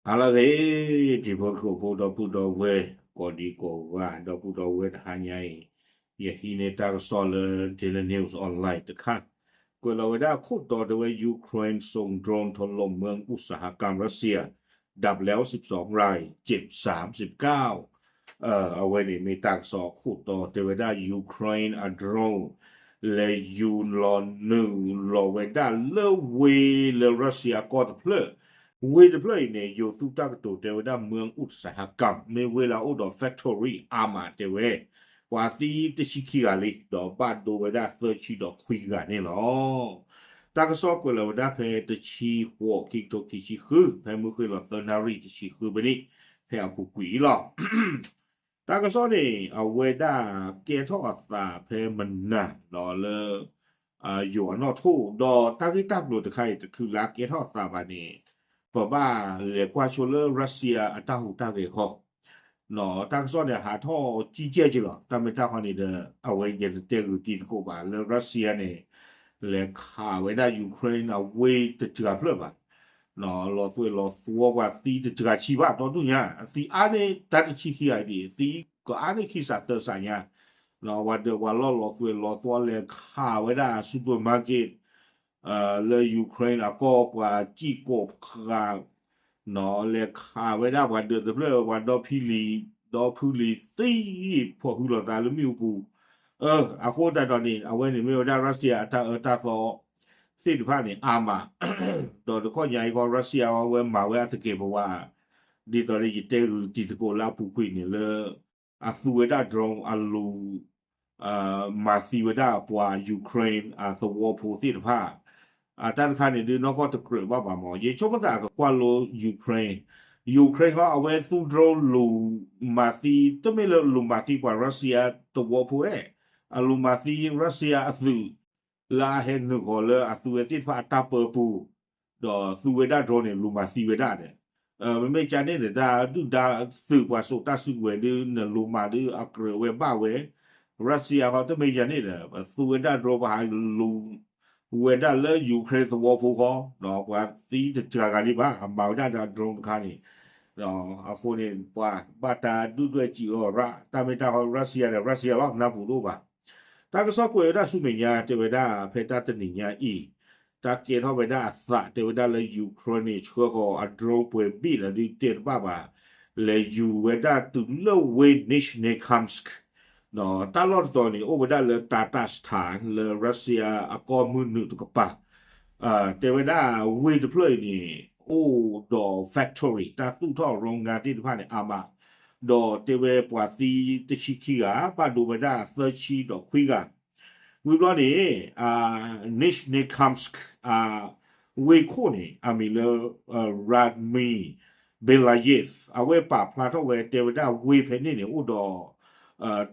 ဟါလၢအဂ့ၤ, တံၤဖိသကိးဖိ ဒီပုၢ်ဒီဝဲၢ် ကိးဒံကိးဂၤ ဒီပုၢ်ဒီဝဲၢ် တဟါညါအံၤ ယဟံးန့ၢ်တၢ်ကစီၣ်လၢ Daily News Online တခါ, ကွဲးလီၤဝဲဒၣ်ခိၣ်တီတဲဝဲ Ukraine ส่งโดรนถล่มเมืองอุตสาหกรรมรัสเซีย ดับแล้วสิบสองราย เจ็บสามสิบเก้า အဝဲန့ၣ်မ့ၢ်တၢ်ကစီၣ်အခိၣ်တီတဲဝဲဒၣ် Ukraine အ drone လဲၤယူၤလီၤနုာ်လီၤဝဲဒၣ်လၢဝ့ၢ်လၢ Russia ကီၢ်တဖျၢၣ်, ဝ့ၢ်တဖျၢၣ်အံၤန့ၣ် ယိၤသူတၢ်ကတိၤတဲဝဲဒၣ် เมืองอุตสาหกรรม မ့ၢ်ဝ့ၢ်လၢအအိၣ်ဒီး factory အါမးတဲဝဲ, ပှၤသံတဆံခံဂၤလံ ဒီးဘၣ်ဒိဝဲဒၣ်သၢဆံဒီးခွံဂၤန့ၣ်လီၤ. တၢ်ကစီၣ်ကွဲးလီၤဝဲဒၣ်ဖဲတဆံဃိး ခံကထိခံဆံဃု ဖဲမုၢ်ဃ့ၢ်လီၤသၢနၣ်ရံၣ်တဆံဃုမံးနံး ဖဲအပူၤကွံာ်အံၤလီၤ. တၢ်ကစီၣ်န့ၣ် အဝဲဒၣ်ကဲထီၣ်အသးဖဲမနၤလၢ ယိၤအနီၣ်ထိၣ် ဒီးတၢ်ဂ့ၢ်တၢ်ကျိၤတခါအံၤ တချုးလၢကဲထီၣ်အသးဘၣ်န့ၣ် ပဘၣ်လဲၤကွၢ်ဆိလၢ Russia အတၢ်ဟူးတၢ်ဂဲၤဃီ တၢ်ကစီၣ်န့ၣ် ဟးထီၣ်ကံကဲက့လီၤ. တၢ်မ့ၢ်တၢ်ဃီန့ၣ်ဒီး အဝဲယတတဲဂုာ်တံၤသကိးဘၣ်လၢ Russia န့ၣ် လဲၤခးဝဲဒၣ် Ukraine အဝ့ၢ်တစှၤဖျၢၣ်ဘၣ်, လီၤသွဲၣ်လီၤသွီပှၤသံတစှၤဆံဘၣ် ဒီဒူၣ်ညါ သံအါန့ၢ်တၢ်တဆံခံဂၤဒံး သံကအါန့ၢ်ခံစးသၢစးညါ, ပှၤဒၢးပှၤလီၢ်လီၤသွဲၣ်လီၤသွီလဲၤခးဝဲဒၣ် supermarket လၢ Ukraine အကီၢ်ပှၤစံၣ်ကိာ်ပဃာ် လဲၤခးဝဲဒၣ်ပှၤဒၢးတဖျၢၣ် ပှၤဒီဖံလံၤ ဒီဖုလံၤသံ ဖီၣ်ဟုလီၤသးလၢမ့ၣ်အူပူၤ, အဃိသတးဒီးန့ၣ် အဝဲန့ၣ်မ့ၢ်ဝဲဒၣ် Russia အတၢ်အၢတၢ်သီသ့ၣ်တဖၣ်န့ၣ် အါမး, ဒီးတခီညါအံၤခီ Russia အဝဲမၤဝဲအသကဲးပဝး ဒ်သိးလၢယတဲဂုာ်တံၤသကိးလၢအပူၤကွံာ်န့ၣ်လၢ အသူဝဲဒၣ် drone အလူၤ မၤသံဝဲဒၣ်ပှၤ Ukraine အသဝီဖိသ့ၣ်တဖၣ်, တၢ်တခါန့ၣ်ဒုးနီၢ်ကီၢ်တကြၢးဘၣ်ဘၣ်မး ယဆိကမိၣ်သးကကွၢ်လိ Ukraine, Ukraine ခီ အဝဲသူ drone လူၤမၤသံ တမ့ၢ်လၢလူၤမၤသံပှၤ Russia သဝီဖိဝဲ, အလူၤမၤသံ Russia အသုး လၢအဟဲနုာ်ဃီၤလၢအသုဝဲသ့ၣ်တဖၣ်အတၢ်ပၢပူၤ, ဒီးသူဝဲဒၣ် drone န့ၣ် လူၤမၤသံဝဲဒၣ်ဒီး, မ့မ့ၢ်ကန့ၣ်န့ၣ် တၢ်ဒုၣ်ဒါသုးပှၤစိာ်တၢ်စုကဝဲၤဒုး နလူၤမၤဒုး အကြၢးဝဲဘၣ်ဝဲ, Russia ခီ တမ့ၢ်ယၤန့ၣ်ဒီး ပသူဝဲဒၣ် drone ပဟးလူၤဝဲဒၣ်လၢ Ukraine သဝီဖိဃီ, ပှၤသံတစှၤဂၤလံဘၣ် အမၤဝဲဒၣ်ဒီး drone တခါန့ၣ်, အဃိန့ၣ် ပှၤဘၣ်တၢ်ဒုၣ်ဒွဲၣ်စံးအၢအီၤရၣ် တၢ်မ့ၢ်တၢ်ဃီ Russia ဒီး Russia လီၤ နၢ်ပူၤတအိၣ်ဘၣ်. တၢ်ကစီၣ်ကွဲးဝဲဒၣ်ဆူမဲာ်ညါ တဲဝဲဒၣ် ဖဲတၢ်တနံၤညါအံၤ တၢ်ကဲထီၣ်ဝဲဒၣ်အသး တဲဝဲဒၣ်လၢ Ukraine န့ၣ် ဆှၢဃီၤအ drone ပှဲၤဘ့ၣ်လၢဒုးတဲတဘၣ်ဘၣ်, လဲၤယူၤဝဲဒၣ်တုၤလၢဝ့ၢ် Nizhnekamsk တၢ်လီၢ်တတီၤန့ၣ် အိၣ်ဝဲဒၣ်လၢ Tatarstan လၢ Russia အကီၢ်မုၢ်နုာ်တကပၤ, တဲဝဲဒၣ်ဝ့ၢ်တဖျၢၣ်အံၤန့ၣ် အိၣ်ဒီး factory တၢ်သူၣ်ထီၣ် โรงงาน သ့ၣ်တဖၣ်န့ၣ် အါမး, ဒီးတဲဝဲပှၤသံတဆံခံဂၤ ဘၣ်ဒိဝဲဒၣ်သၢဆံဒီးခွံဂၤ, ဝံၤဘျီန့ၣ် Nizhnekamsk ဝ့ၢ်ခိၣ်န့ၣ် အမံၤလၢ Radmir Belayev အဝဲပာ်ဖျါထီၣ်ဝဲ တဲဝဲဒၣ်ဝ့ၢ်ဖဲန့ၣ်န့ၣ် အိၣ်ဒီး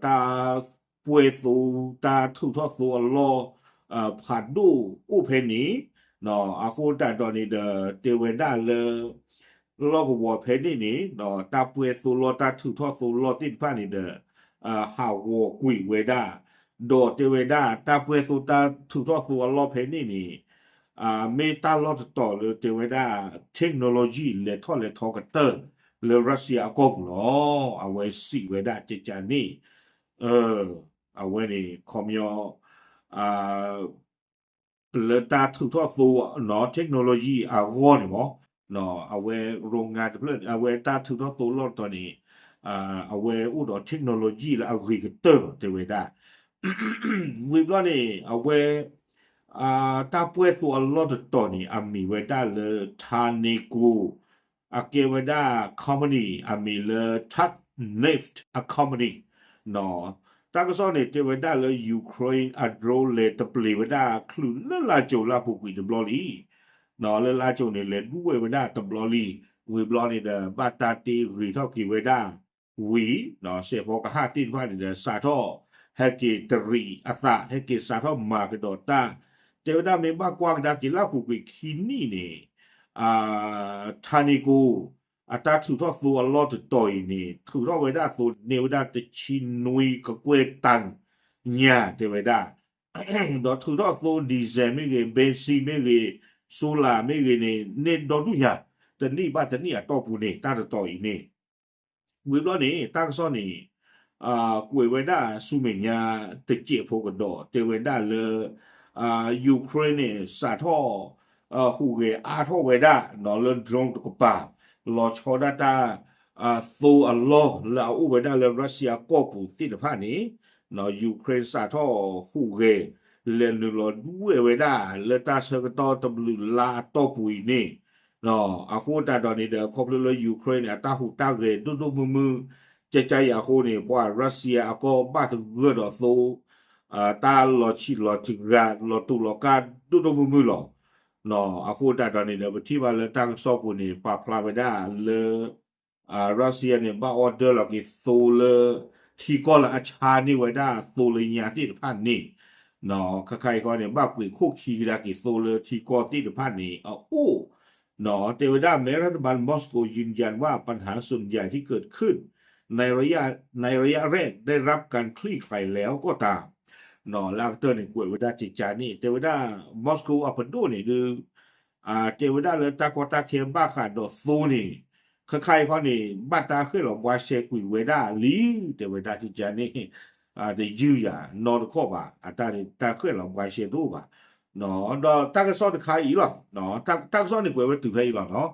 တၢ်ပှဲၤသိ တၢ်ထုးထီၣ်သိအလီၢ် ဖးဒိၣ်အိၣ်ဖဲန့ၣ်, အဃိသတးဒီးန့ၣ်ဒီး တဲဝဲဒၣ်လၢ လီၢ်ကဝီၤဖဲန့ၣ်န့ၣ် တၢ်ပှဲၤသိလီၢ် တၢ်ထုးထီၣ်သိလီၢ်သ့ၣ်တဖၣ်န့ၣ်ဒီး ဟးဂီၤကွံာ်ဝဲဒၣ်, ဒီးတဲဝဲဒၣ် တၢ်ပှဲၤသိတၢ်ထုးထီၣ်သိအလီၢ်ဖဲန့ၣ်န့ၣ် မ့ၢ်တၢ်လီၢ်တတီၤလၢတဲဝဲဒၣ် technology လဲၤထီၣ်လဲၤထီကတၢၢ်လၢ Russia အကီၢ်ပူၤလီၤ. အဝဲစံးဝဲဒၣ်ကကန့ၣ် အဝဲန့ၣ် ခီပညီ လၢတၢ်ထုးထီၣ်သိ technology အဂီၢ်န့ၣ်မး, အဝဲ โรงงาน တဖျၢၣ်န့ၣ် အဝဲတၢ်ထုးထီၣ်သိလီၢ်တတီၤန့ၣ် အဝဲအိၣ်ဒီး technology လၢအဂ့ၤကတၢၢ်လီၤ တဲဝဲဒၣ်. ဝံၤဘျီန့ၣ် အဝဲ တၢ်ပှဲၤသိအလီၢ်တတီၤန့ၣ် အမံၤဝဲဒၣ်လၢ Taneko အကဲဝဲဒၣ် company အမံၤလၢ Tatneft အ company တၢ်ကစီၣ်န့ၣ် တဲဝဲဒၣ်လၢ Ukraine အ drone လဲၤတပျ့ၤဝဲဒၣ်ချုးလၢလါကၠိၤလၢအပူၤကွံာ်တဘျီလံ. လၢလါကၠိၤန့ၣ် လဲၤဒုးဝဲဝဲဒၣ်တဘျီလံ. ဝံၤဘျီန့ၣ်ဒီး ဘၣ်တၢ်တ့ဂ့ၤထီၣ်က့ၤဝဲဒၣ်ဝံၤ, စဲးဖီကဟၣ်သ့ၣ်တဖၣ်န့ၣ်ဒီး စးထီၣ်ဟဲက့ၤတရံးအသး ဟဲက့ၤစးထီၣ်မၤကဒီးတၢ်, တဲဝဲဒၣ်မ့ၢ်ဘၣ်ကွၢ်ကဒါက့ၤလၢအပူၤကွံာ်ခံနံၣ်န့ၣ် Taneko အတၢ်ထုးထီၣ်သိအလီၢ်တတီၤအံၤန့ၣ် ထုးထီၣ်ဝဲဒၣ်သိန့ၢ်ဝဲဒၣ်တဆံနွံကကွဲၢ်တၢ်ညါ တဲဝဲဒၣ် ဒီးထုးထီၣ်သိ diesel မ့ၢ်ဂ့ၤ, ဘဲၣ်စံၣ်မ့ၢ်ဂ့ၤ, solar မ့ၢ်ဂ့ၤန့ၣ် န့ၢ်ဒီဒူၣ်ညါ, တနံၣ်ဘၣ်တနံၣ်အတီၢ်ပူၤန့ၣ် တၢ်တတီၤအံၤန့ၣ် ဝံၤဘျီန့ၣ် တၢ်ကစီၣ်န့ၣ် ကွဲးဝဲဒၣ်ဆူမဲာ်ညါတစဲးဖိကဒီး တဲဝဲဒၣ်လၢ Ukraine န့ၣ် စးထီၣ်ဟူးဂဲၤအါထီၣ်ဝဲဒၣ်လၢ drone တကပၤ လီၤဆီဒၣ်တၢ် သိအလီၢ်လၢအအိၣ်ဝဲဒၣ်လၢ Russia ကီၢ်ပူၤသ့ၣ်တဖၣ်န့ၣ် Ukraine စးထီၣ်ဟူးဂဲၤ လဲၤနုာ်လီၤဒွဲၣ်ဝဲဒၣ်လၢတၢ်ဆၢကတီၢ်တဘျုးလါအတီၢ်ပူၤအံၤန့ၣ် အဃိသတးဒီးန့ၣ်ဒီး ခီဖျိလၢ Ukraine န့ၣ် အတၢ်ဟူးတၢ်ဂဲၤဒိၣ်ဒိၣ်မုၢ်မုၢ် ကကါယၤအဃိန့ၣ် ပှၤ Russia အကီၢ်ဘၣ်သဂၢၢ်ဒီးသိ တၢ်လီၤဆံးလီၤစှၤ လီၤတူာ်လီၤကာ်ဒိၣ်ဒိၣ်မုၢ်မုၢ်လီၤ. အဃိသတးဒီးန့ၣ်ဒီး ပထံၣ်ဘၣ်လၢတၢ်ကစီၣ်ပူၤန့ၣ် ပာ်ဖျါဝဲဒၣ်လၢ Russia န့ၣ် ဘၣ်အီၣ်ဒၢလီၤက့ၤသိလၢ ထံကီၢ်လၢအဆါန့ၢ်ဝဲဒၣ်သိလၢညါသ့ၣ်တဖၣ်န့ၣ် ခဲခါအံၤခီန့ၣ် ဘၣ်ပှ့ၤခိၣ်ခံကဒါက့ၤသိလၢထံကီၢ်သ့ၣ်တဖၣ်န့ၣ် အအိၣ် တဲဝဲဒၣ် แม้รัฐบาลมอสโกยืนยันว่าปัญหาส่วนใหญ่ที่เกิดขึ้นในระยะในระยะแรกได้รับการคลี่คลายแล้วก็ตาม လၢအကတၢၢ်န့ၣ် ကွဲးဝဲဒၣ်ကကါန့ၣ် တဲဝဲဒၣ် Moscow အပဒိၣ်န့ၣ်ဒုး တဲဝဲဒၣ်လၢတၢ်ကီတၢ်ခဲဘၣ်ဃးဒီးသိန့ၣ် ခဲခါအံၤခီန့ၣ် ဘၣ်တၢ်ဃဲၣ်လီၤဘှါရှဲကွံာ်ဝဲဒၣ်လံ တဲဝဲဒၣ်ကကါန့ၣ် တယုၢ်ယၤနီတခီၣ်ဘၣ် အတၢ်န့ၣ် တၢ်ဃဲၣ်လီၤဘှါရှဲတအိၣ်ဘၣ် ဒီးတၢ်ကစီၣ်တခါအံၤလီၤ တၢ်ကစီၣ်န့ၣ် ကွဲးဝဲတုၤဖဲအံၤလီၤ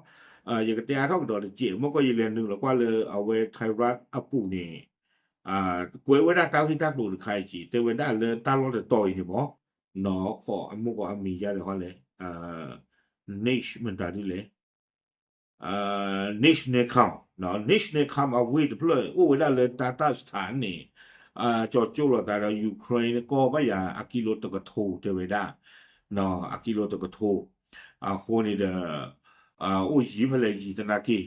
နီၤ ယကတဲအါထီၣ်ကဒီးတစဲး မ့ၢ်ကီၢ်ယလဲၤနုာ်လီၤကွၢ်လၢအဝဲ Thai ရတ်ၣ် အပူၤန့ၣ် ကွဲးဝဲဒၣ်တၢ်ဂ့ၢ်တၢ်ကျိၤတခါအံၤက့ၤ တဲဝဲဒၣ်လၢတၢ်လီၢ်တတီၤအံၤန့ၣ်မ့ၢ် နီၤ ခိးအမိၢ်ကီးအမံၤယါလဲၣ်ဃီလဲၣ် Nish မတၤဒ်လဲၣ် Nishnecam Nishnecam အဝ့ၢ်တဖျၢၣ် အိၣ်ဝဲဒၣ်လၢတၢ် တၢ်စထၣ်န့ၣ် ကၠီၤကၠိလိာ်သးဒီး Ukraine ကီၢ်ဘၣ်ယၤအကံလိတကထိ တဲဝဲဒၣ် အကံလိတကထိ အဃိန့ၣ်ဒီး အိၣ်ယံၤဖဲလဲၣ်ယံၤသနာ်က့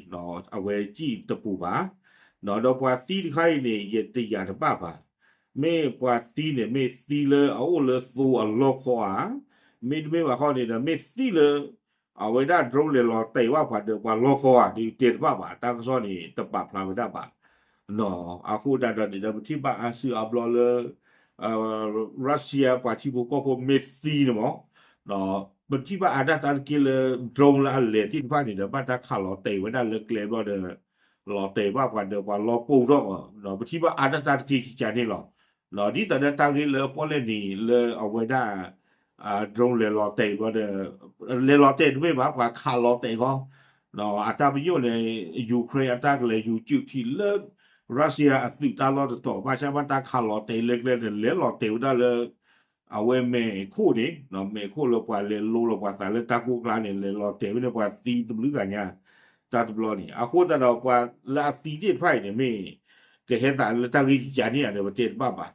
အဝဲကံၣ်တပူၤဘၣ် ဒီးပှၤသံတခါအံၤန့ၣ် ယတယာ်တဘၣ်ဘၣ် မ့ၢ်ပှၤသံန့ၣ် မ့ၢ်သံလၢအအိၣ်လၢသိအလီၢ်ခီဧါ, မ့တမ့ၢ်ဘၣ်ခီန့ၣ်ဒီး မ့ၢ်သံလၢ အဝဲဒၣ် drone လဲၤလီၤတဲာ်ဘၣ်ပှၤဒီးပှၤလီၢ်ခီဧါ ဒ်တဲတဘၣ်ဘၣ် တၢ်ကစီၣ်န့ၣ် တပာ်ဖျါဝဲဒၣ်ဘၣ် အဃိသတးဒီးန့ၣ်ဒီး ပထံၣ်ဘၣ်အါစုအါဘျီလၢ Russia ပှၤထံဖိကီၢ်ဖိမ့ၢ်သံန့ၣ်မ့ၢ် ပထံၣ်ဘၣ်အါဒၣ်တၢ်တက့ၢ်လၢ drone လၢအလဲၤသ့ၣ်တဖၣ်န့ၣ်ဒီး ဘၣ်တၢ်ခးလီၤတဲာ်ဝဲဒၣ်လၢကျဲဘျီဒီး လီၤတဲာ်ဘၣ်ပှၤဒီးပှၤလီၢ်ပိၢ်ထီၣ် ပထံၣ်ဘၣ်အါဒၣ်တၢ်တက့ၢ်ကကါန့ၣ်လီၤ. ဒ်သိးဒီးတၢ်ဂ့ၢ်လၢပီၣ်လဲၣ်နံၤလၢအဝဲဒၣ် drone လဲၤလီၤတဲာ်ဘျီဒီး လဲၤလီၤတဲာ်တမ့ၢ်ဘၣ် ပှၤခးလီၤတဲာ်ဃီ အတၢ်ပညိၣ်န့ၣ် Ukraine အတၢ်ကလဲၤယူၤစုးထံးလၢ Russia အသုးတၢ်လီၢ်တတီၤ ဘၣ်ဆၣ်ဘၣ်တၢ်ခးလီၤတဲာ်လၢကျဲန့ၣ် လဲၤလီၤတဲာ်ဝဲဒၣ်လၢ အဝဲမဲာ်ခိၣ်န့ၣ် မဲာ်ခိၣ်လၢပှၤလဲၤလိလီၤပှၤသးလၢတၢ်ကိၢ်ကျါန့ၣ် လဲၤလီၤတဲာ်ဝဲန့ၣ်ပှၤသံတဘျုးဂၤညါ တၢ်တဘျီန့ၣ် အဃိသတးဒီးပှၤလၢအသံသ့ၣ်တဖၣ်အံၤန့ၣ်မ့ၢ် ကဟဲသးလၢတၢ်ဂ့ၢ်ကကါန့ၣ်ဧါဒီး ပတဲတဘၣ်ဘၣ်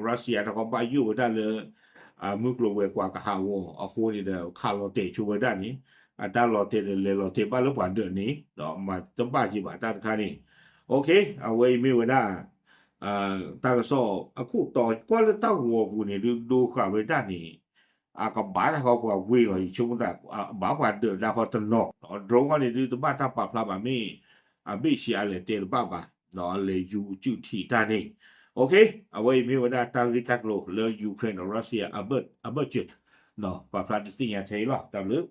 Russia တခီဘၣ်ယိၣ်ဝဲဒၣ်လၢ မုၢ်ကျိၤဝဲၤကွာ်ကဟးဂီၤအဃိန့ၣ်ဒီး ခးလီၤတဲာ်ဆိဝဲဒၣ်န့ၣ် အတၢ်လီၤတဲာ်ဒီးလဲၤလီၤတဲာ်ဘၣ်လၢပှၤဒၢးန့ၣ် ဒီးမၤတဘၣ်က့ၤဘၣ်တၢ်တခါန့ၣ် အဝဲအံၤမ့ၢ်ဝဲဒၣ် တၢ်ကစီၣ်အခိၣ်တီ ကွၢ်လၢတၢ်ဂီၤပူၤန့ၣ်ဒုး ဒိဃာ်ဝဲဒၣ်န့ၣ် အကဘၣ်တၢ်ဃီပှၤဝ့ၢ်လီၤ ယဆိကမိၣ်သး ဘၣ်ပှၤဒၢးဒၣ်ဃီတနီၤ drone ဃီန့ၣ်ဒုး တဘၣ်တၢ်ပာ်ဖျါဘၣ်မ့ၢ် အဘ့ၣ်ဆံးအါလဲၣ်တဲတဘၣ်ဘၣ် လဲၤယူၤစုးထံးတၢ်န့ၣ် အဝဲအံၤမ့ၢ်ဝဲဒၣ်တၢ်ဂ့ၢ်တၢ်ကျိၤလၢ Ukraine ဒီး Russia အဘၢၣ်စၢၤ ပာ်ဖျါဒုးသ့ၣ်ညါထဲအံၤလီၤ တၢ်ဘျုး